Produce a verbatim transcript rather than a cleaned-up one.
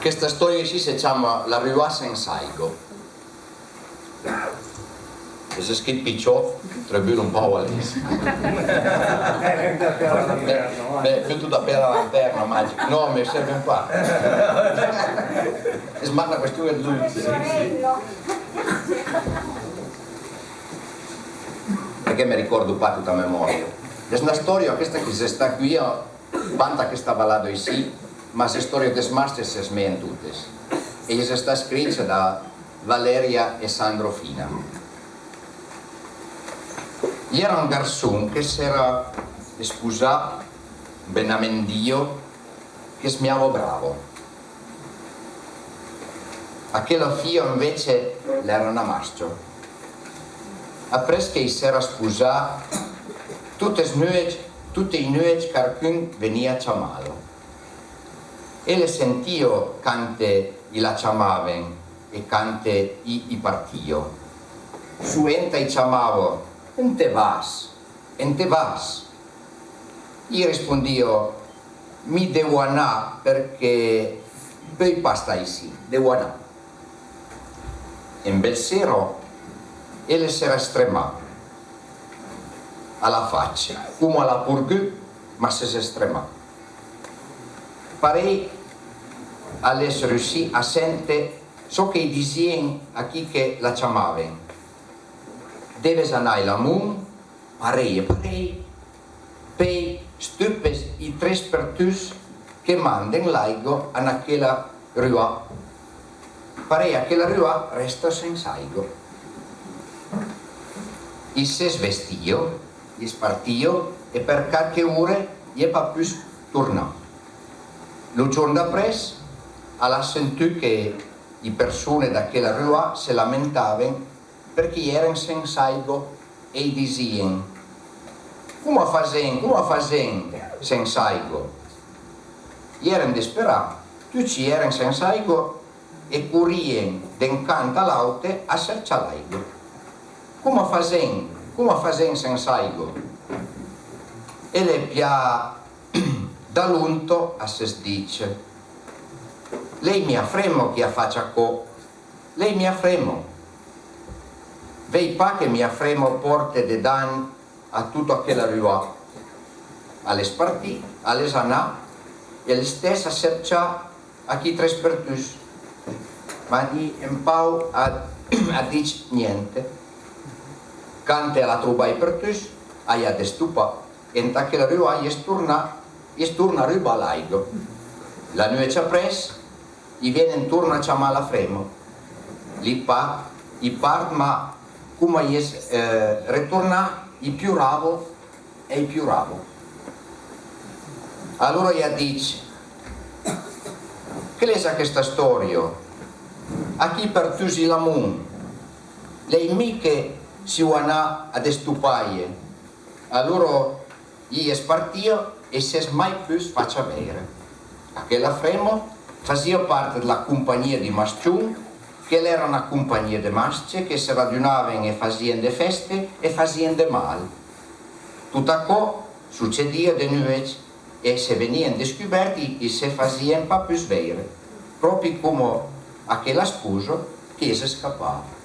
Aquesta istòria aicí se chama La rua sens aiga. Es escrit pichòt, trebula un pauc a l'èr. Ben, ben, fotut a pè la lantèrna, magic. Non, me sèrven pas. Es mas una question de lutz. Perqué me recòrdo pas tota memòria. Es una istòria, aquesta, que s'està aquí, eh, panta aquesta balada aicí, mas l'istòria des mastres s'esmeen totes. E es està escricha da Valeria e Sandro Fina. I èra un garçon que s'èra esposat, benament Dio, que s'miava bravo. Aquela fia, invece, l'èra una mascha. Après que i s'èra esposat, totes nuech, totei nuech, qualqu'un venia chamalo. E le sentio cante i la chamaven e cante i, i partio. Soventa i chamavo: «Ente vas? Ente vas?» I respondio: «Mi devo anar perqué pòi pas star aicí, devo anar.» En bel sera, ele s'èra estremat a la facha, coma la purgut, mas s'es estremat. Parei alès reussir a sente çò que i disien a qui que la chamaven: «Deves anar alamont, parei e parei, pei stupes i tres pertuts que manden l'aiga an aquela rua. Parei aquela rua rèsta sens aiga.» I s'es vestio, i es partio, e per qualque ore i es pas pus tornat. Lo jorn d'après, al a sentut que i persone d'aquela rua se lamentaven perqué i èren sens aiga e i disien: «Coma fasèm, coma fasèm sens aiga?» I èren desperats, tuchi èren sens aiga e corrien d'un cant a l'aute a cerchar l'aiga. «Coma fasèm, coma fasèm sens aiga?» E le pià da lonta a s'es dich: «L'ei mia frema qui a fach aquò. L'ei mia frema. Vei pas que mia frema pòrte de danh a tota aquela rua.» Al es partit, al es anat, e al estès a cerchar a qui tres pertuts. Mas ni un pauc a, a dich niente. Cante al a trobat i pertuts, a i a destopat. Enta aquela rua i es tornat, i es tornat rubar l'aiga. La nuech après, i vien en torna chamar la frema. Li part, i part, ma coma i es, eh, retornat, i pioravo e i pioravo. Alora i a dich: «Quela es aquesta istòria? A qui pertuts i l'amont? L'ei mi que siu anat a destopaie.» Alora i es partia e s'es mai pus facha veire. Aquela frema fasia part de la companhia di Maston, que l'èra una companhia de masche que se radunaven e fasien de fèste e fasien de mal. Tot aquò sucedia de nuech e se venien descubèrti e se fasien pas pus veire, pròpi coma aquela esposa qui es escapada.